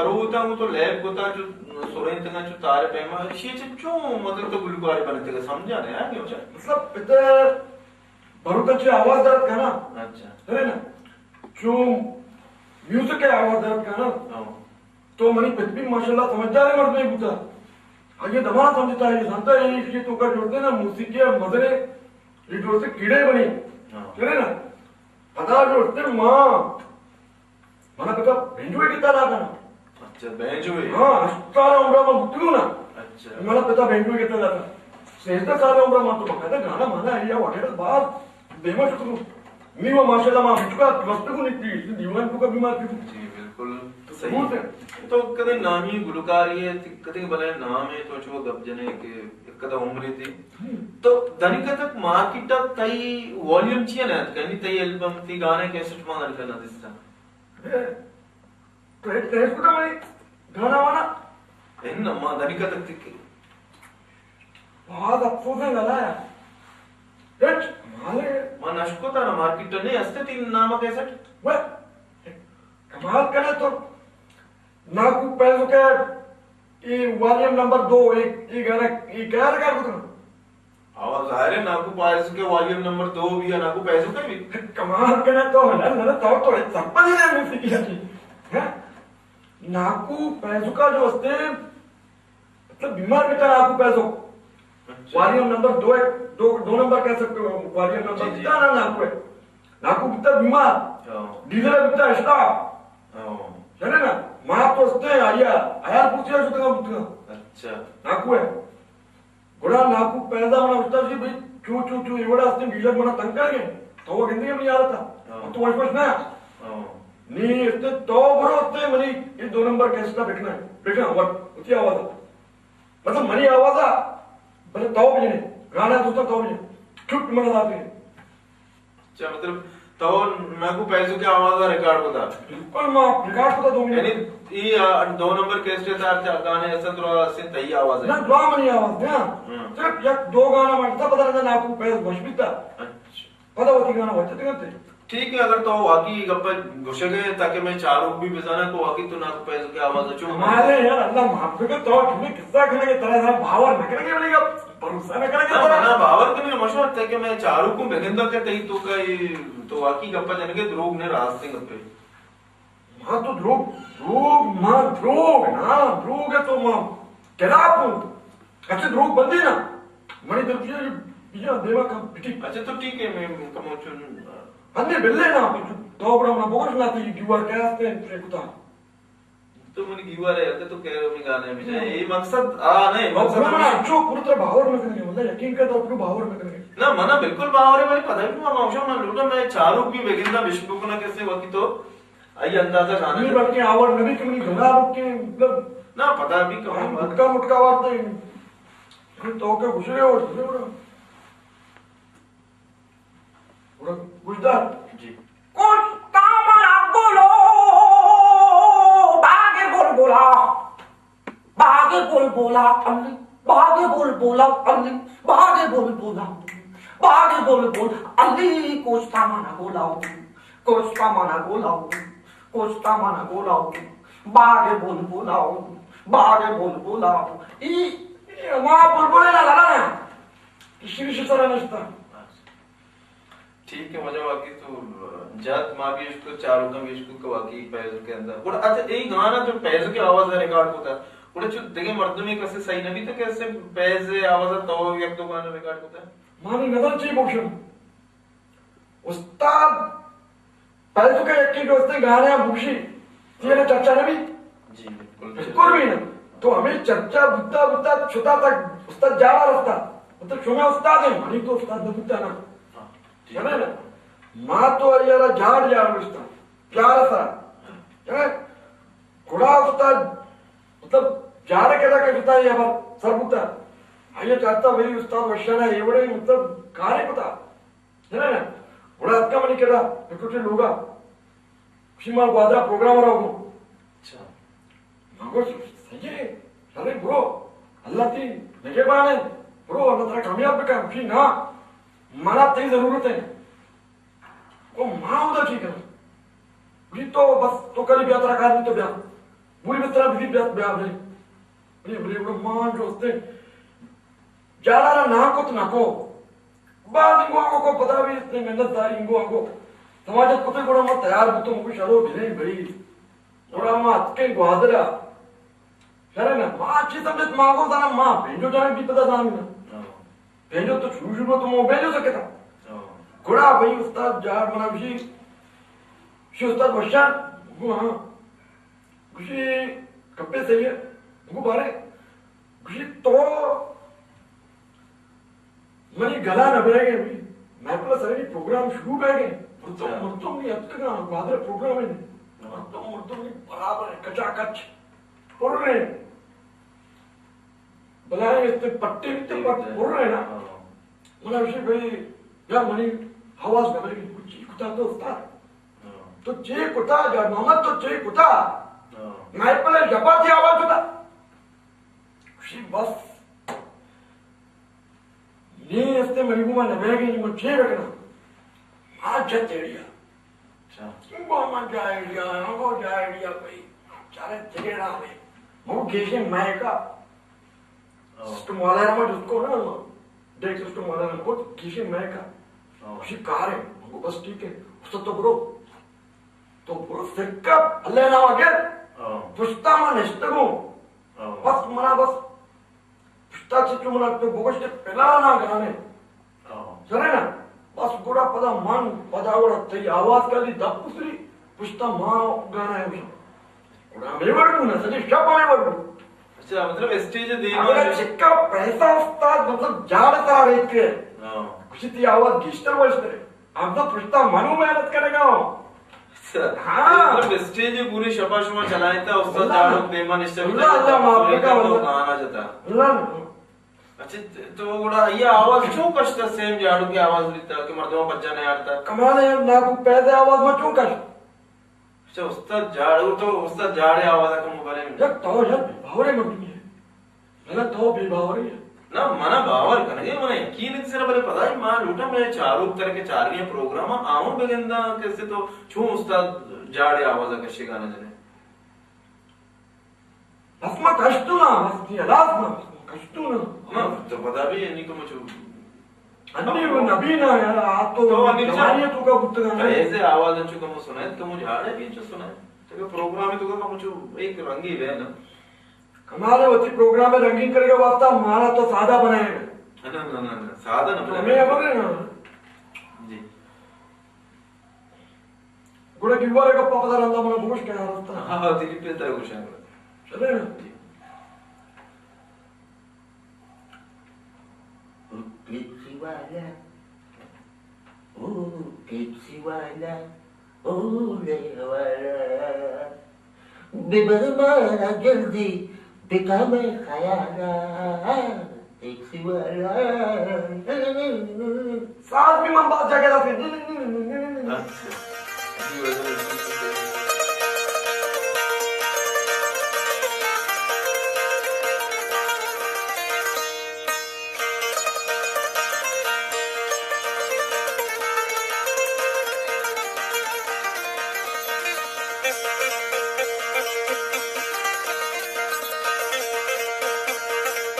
بروتاں گوں تو لیب کتا، چو سرینتگاں چو تار پیما، ایشی چہ چون مطلب تو گلوکارے بنتگا، سمجھا نہ آ گیا چا؟ مطلب پتر بروتاں چہ آواز درت کنا۔ اچھا۔ ہے نا؟ چون میوزک ءِ آواز درت کنا۔ ہاں۔ تو منی پت بھی ماشاءاللہ سمجھداریں مردمے بوتا۔ آئی ءَ دمان سمجھتا، آئی ءَ زانتا، اے ایشی توکا جوڑتے نا موسیقی ءِ مزنے، اے جوڑتے کیڑے بنی۔ ہاں۔ ہے نا؟ پدا جوڑتے ماں منا پتا بینجو ءِ گتا داتا۔ اچھا، بینجو ءِ؟ ہاں، ہشت سال عمر ما بوتگو نا۔ اچھا۔ منا پتا بینجو ءِ گتا داتا۔ سیزدہ سال عمر ما تو باقاعدہ گانا مانا ہے یا وغیرہ باز دیما شکر۔ نی وہ ماشاءاللہ ما ہچکا وستگو نی تھی، دیوان کو کبھی مار کی۔ جی، بالکل صحیح۔ تو کدے نامی گلوکاری ہے، کدے بلے نام ہے، تو چو گپ جنے کہ کدا عمرے تھی۔ تو دنی کتک مارکیٹ تئی والیوم چیئے نہ، یعنی تئی البم، تئی گانے کیسٹ ما دنی کنا دستا۔ تو ہچ تحس کتا منی گانا وانا؟ ان ما دنی کتک تکی۔ باز افسوس ہے لالا یار۔ ہچ کمال ہے۔ ما نشکتا نا، مارکیٹ نہیں ہستے تین نام کیسٹ۔ وہ کمال کرے تو۔ ناکو پیسو کے ای والیوم نمبر دو، ای، ای گانا، ای کیا لگا کتا؟ آواز ظاہر ہے، ناکو پائز کے والیوم نمبر دو بھی ہے، ناکو پیسو کے بھی۔ کمال کرے تو، نہ، نہ، تو، تو، سب پر ہی نہیں مفتی کیا چیز۔ ہاں؟ ناکو پیسو کا جو ہستے، مطلب بیمار بیتا ناکو پیسو۔ اچھا۔ والیوم نمبر دو ہے، دو، دو نمبر کہہ سکتے ہو، والیوم نمبر جی، جی۔ بیتا نا ناکو ہے۔ ناکو بیتا بیمار۔ ہاں۔ ڈیلر بیتا اسٹاف۔ ہاں۔ جنے نا، ما تو ہستے ہیں، آیا، آیا پوچھیا شو تنگا بوتگا۔ اچھا۔ ناکو ہے۔ گڑا ناکو پیدا منا استاد جی بھئی، چو، چو، چو، اے وڑا ہستے ڈیلر منا تنگ کر گئے۔ تو وہ گندگی منی حالت تھا۔ ہاں۔ تو وش وش نہ۔ ہاں۔ نی استے تو برو استے منی، یہ دو نمبر کیسٹا بکنا ہے۔ بکنا، وٹ، اسی آواز ہے۔ مطلب منی آواز آ، بلے تو بجنے، گانا دوستا تو بجنے، چٹ من لاتے ہیں۔ اچھا، مطلب تو ناکو پیسو کے آواز آ ریکارڈ کتا؟ بالکل، ما ریکارڈ کتا دو منٹ۔ یعنی ای، آ، دو نمبر کیسٹ تھا، اچھا، گانے ایسا تو اسے تئی آواز ہے؟ نہ، دعا منی آواز، ہاں۔ ہاں۔ صرف یک دو گانا من تا، پتہ نہ ناکو پیس وش بیتا۔ اچھا۔ پدا وتی گانا وجہ دیگا تے۔ ٹھیک ہے، اگر تو واقعی گپ گوشگ ءَ تاکہ میں چاروک بھی بزانا کہ واقعی تو ناکو پیسو کے آواز اچو۔ ہمارے یار اللہ معاف کر، تو چونے قصہ کھنے کے طرح ذرا باور نہ کرنے کے، بھروسہ نہ کرنے کے نہ، طرح۔ منا باور کرنے مشورت ہے کہ میں چاروک کو بگندہ کہ تئی تو کا یہ تو واقعی گپا جنگے دروگ نے راستے گپے۔ ما تو دروگ، دروگ، ما دروگ، نا، دروگ ہے تو ما خلاف ہوں۔ اچھا، دروگ بندی نا۔ منی دل کیا یہ بیا دیوا کم پٹی۔ اچھا، تو ٹھیک ہے، میں کمو چون۔ ہندے بلے نا، تو بڑا منا بوش نا، تو یہ دیوار کیا ہستے ہیں، ترے کتا۔ تو منی گیوار ہے، اگر تو کہہ رہے ہو، میں گانے میں جائے۔ ہم۔ یہ مقصد آ نہیں، بس مقصد منا ہمیں اچھو پورا طرح باور میں کرنے، مطلب یقین کر تو پورا باور میں کرنے۔ نہ، منا بالکل باور ہے، منی پتہ بھی، میں موشا، میں لوٹا، میں چاروک بھی بگندہ، بشکو کنا کسے وقت تو آئی اندازہ گانا نہیں، کرتا۔ بلکہ آور نبی کہ منی گنا رکے، مطلب نہ، پتہ بھی کم ہم ہے۔ گٹکا مٹکا وارتے ہیں۔ تو کے گزرے اور گزرے اور۔ گوشدار۔ جی۔ کشتا منا گلو، باغ بلبلا، باغ بلبلا علی، باغ بلبلا علی، باغ بلبلا، باغ بلبل علی، کشتا منا گلو، کشتا منا گلو، کشتا منا گلو، باغ بلبلا، باغ بلبلا۔ ای، ای، ما بلبل نا لالا نا۔ شیری شی سرا نشتا۔ ٹھیک ہے، مزہ واقعی تو جات ما بھی اشکو، چاروکاں بھی اشکو کہ واقعی پیسو کے اندر۔ گڑا اچھا، اے گانا جو پیسو کے آواز ریکارڈ ہوتا، گڑا چو دگے مردمی کسے صحیح نہ بیتا کہ اسے پیسے آواز تو یک دو گانا ریکارڈ ہوتا؟ مانی نظر چی بوشم۔ استاد پیسو کے یکی دوستے گانے بوشی، تیرے چرچا نہ بی؟ جی، بالکل۔ بالکل بھی نہ۔ تو ہمیں چرچا بوتا بوتا چھتا تک استاد جاڑا رستا۔ مطلب شما استاد ہیں، منی تو استاد نہ بوتا نا۔ ہاں، ٹھیک ہے۔ سمجھے نا؟ ما تو یارا جاڑ جاڑ رستا۔ پیار سا۔ ہے؟ گڑا استاد، مطلب، جاڑ کے رکھے جتا یہ بار سر بوتا۔ آئیے چاہتا وہی استاد وشانا یہ بڑے، مطلب، کارے پتا۔ نہ، نہ، نہ۔ گڑا اتکا منی کرا، ڈاکٹر لوگا۔ گوشی ما گوادرا پروگرام را گو۔ اچھا۔ ما گوش، صحیح ہے۔ ارے برو، اللہ تی نگہبان ہے۔ برو، اللہ ترا کامیاب بکن۔ گوشی نا، منا تئی ضرورت ہے۔ کو ما ہودا چی کرا؟ گوشی تو بس، تو کلی بیا، ترا کار نہیں تو بیا۔ بوری بسترا بزیر بیات بیا بلے۔ بلے، بلے، بلے، ما جو استے جاڑا را نہ کت نہ کو۔ باز انگو آنگو کو پدا بھی استے محنت داری انگو آنگو۔ سماجت کتے گڑا ما تیار بوتوں، مگو شرو بھریں بھئی۔ گڑا ما اتکیں گوادرا۔ شرے نا، ما چی سمجھت ما گو زانا ما پینجو جانا بھی پدا زانا۔ ہاں۔ پینجو تو شروع شروع تو موبائل جو سکتا۔ ہاں۔ گڑا بھئی استاد جاڑ منا گوشی، گوشی استاد وشان، گو ہاں۔ گوشی، کپے صحیح ہے؟ گو بارے۔ گوشی، تو منی گلا نہ بیگے بھی۔ محفل سرنی پروگرام شروع بیگے۔ مردم، اچھا۔ مردم نہیں اتکگا، بہادر پروگرام ہے۔ ہاں۔ مردم، مردم نہیں برابر ہے، کچا کچ۔ پر رہے۔ بلائیں استے پٹے بھی تو پٹ پر رہے نا۔ ہاں۔ منا گوشی بھئی، یا منی آواز نہ بیگے، چی کتا تو استاد؟ ہاں۔ تو چے کتا، جاڑ محمد تو چے کتا؟ ہاں۔ محفل شپا تھی آواز کتا۔ گوشی بس۔ نی استے منی گوما نہ بیگے، نی من چے بکناں؟ آ جت ایڑیا۔ اچھا۔ گو من جا ایڑیا، گو جا ایڑیا بھئی۔ چارے تیرے نام ہے۔ مو گیشے مائکا۔ ہاں۔ سسٹم والا ہے، ما جس کو نا، ڈیک سسٹم والا نے کو گیشے مائکا۔ ہاں۔ گوشی کار ہے۔ مگو بس ٹھیک ہے۔ استاد تو برو۔ تو برو سکا اللہ نام اگر۔ ہاں۔ پشتا ما نشتگوں۔ ہاں۔ بس منا بس پشتا چہ چو منا تو بگوشت پلانا گانے۔ ہاں۔ سرے نا؟ بس گڑا پدا من، پدا گڑا تئی آواز کلی دپ پسری، پشتا ما گانا ہے گوشاں۔ گڑا ہمے وڑ بو نا، سجے شپ ہمے وڑ بو۔ اچھا، مطلب اسٹیج دیما اگر چکا پیسہ استاد، مطلب جاڑ سارے کے۔ ہاں۔ گوشی تئی آواز گیشتر وشتر ہے۔ اب تو پشتا منو محنت کرے گا ہوں۔ اچھا۔ ہاں۔ مطلب اسٹیج پوری شپا شما چلائیتا، استاد اللہ۔ جاڑو دیما نشتہ اللہ، بیتا، اللہ معاف تو کرے گا، تو اللہ۔ گانا جتا۔ اللہ۔ اچھا، تو گڑا یہ آواز چون کشتا، سیم جاڑو کی آواز بیتا کہ مردماں پجا نہ آڑتا؟ کمال ہے یار، ناکو پیدا آواز ما چون کش؟ اچھا، استاد جاڑو تو، استاد جاڑے آواز کم بلے۔ یک تو یار، بھاورے مردمی ہے۔ نہ، تو بے باوری ہے۔ نہ، منا باور کنگے، منا یقین ہے سر، بلے پدا ما لوٹا میں چاروک تر کے چارویں پروگرام آؤں بگندا، کیسے تو چون استاد جاڑے آواز کشے گانا جنے۔ بس ما کشتو نا، بس کی الاس نا، بس ما کشتو نا۔ نا، تو پدا بھی یعنی کہ مچو انی وہ نبی نا یار، آ تو تو انی جوانی تو کا بوتگا نا۔ ایسے آواز انچو کمو سنائے، کمو جاڑے بھی انچو سنائے۔ تو پروگرام تو کا کمو چو ایک رنگی وے نا۔ کمال ہے، وتی پروگرام رنگین کرے گا واسطہ مارا تو سادہ بنائے گا۔ نہ، نہ، نہ، نہ، سادہ نہ تو بنائے۔ ہمیں خبر ہے نا۔ جی۔ گڑا گیوارے گپا پدا رندا منا بگوش کہ آ رستا۔ ہاں، ہاں، تیری پہ تر گوشاں گڑا۔ چلے نا؟ جی۔ او ٹیکسی والا، او ٹیکسی والا، او لے والا، ببر مارا جلدی، بکا میں خیالا، ٹیکسی والا۔ ساز بھی من بہت جگہ رہتے۔ اچھا۔